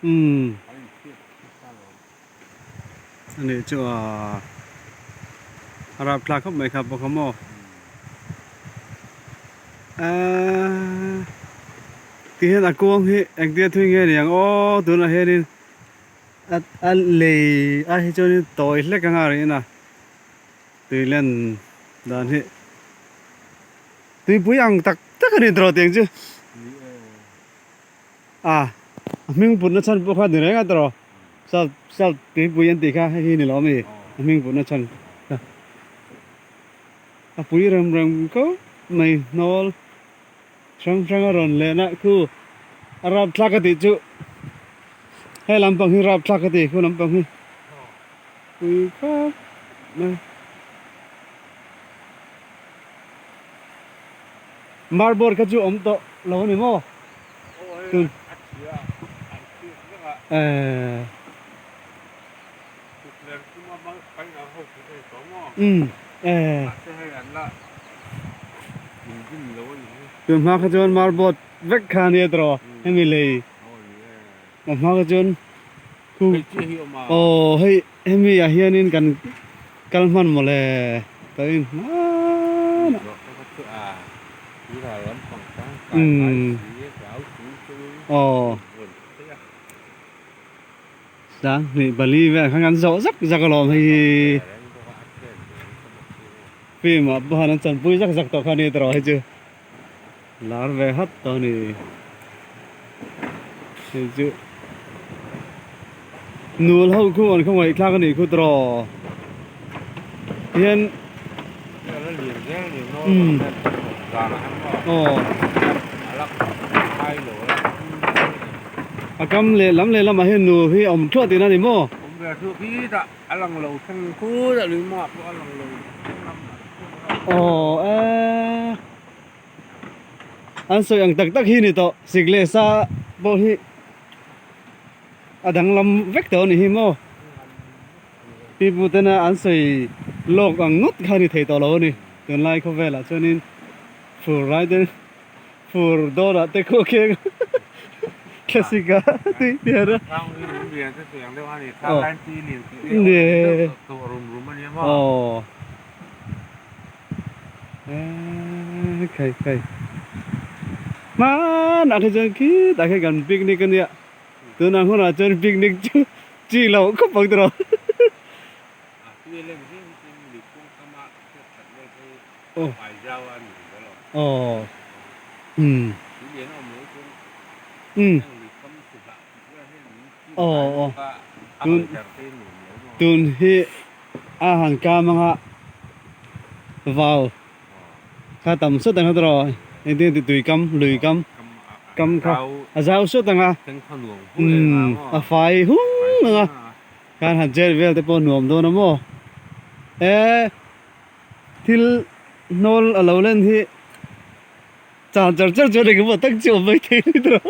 Umm ani chu a a rapthlak khawp mai kha bawk a maw eee ti hian a kuang hi engtia thui nge ni ang aw tunah hianin a a lei a hi chuanin tawi hlek anga a rin a tui len dan hi tuipui ang tak tak a ni tawh tiang chu. A, a hming putna chhan pawh kha ni reng a tawh salt salt tuipui an tih kha hei hi ni lo ami a hming putna chhan kha a pui rem rem khawp mai hnawl hrang hrang a rawn lehna khu a rapthlak a tih chu he lampang hi rapthlak a ti khu lampang hi pui khawp mai. Marble kha chu awm tawh lo a ni maw? Tun eh umm eh tun hma kha chuan marble vek kha a nia tawh hemi lei a hma kha chuan khu aw hei hemi ah hianin kan kal hman mawle ka in hman a umm aw sanghnih pali vel khan kan zawh zak zak alawm hei hi film ah pawh han an chanpui zak zak tawh kha a ni tawh hei chu. Lar ve hat tawh a ni. Hei chu nul ho khu an khawngaih thlak a nih khu tawh hian umm aw a kam leh lam leh lamah hian nul hi a awm thuah tihna a ni maw? Aw eee an sawi ang tak tak hi ni tawh sik leh sa pawh hi a danglam vek tawh a ni hi maw pipu tena an sawi lawk ang ngawt kha a ni thei tawh lo a ni tunlai khawvelah chuanin fur lai te Fur dawnah te khaw kheng thlasik a tui hmel a. Aw eee khai khai hmanah khi chuan khitah khian kan picnic ania tunah hunah chuan picnic chu chi loh khawp ang tawh Aw umm umm aw aw tun tun hi a han kam anga vau kha tam sawt ang kha tawh engtin nge tui kam lui kam kam kha a zau sawt ang a umm a fai hung ang a khan han chen vel te pawh nuam dawn a maw e. Thil hnawl a lo len hi chan char char chuan engemaw tak chu awm mai thei a ni tawh.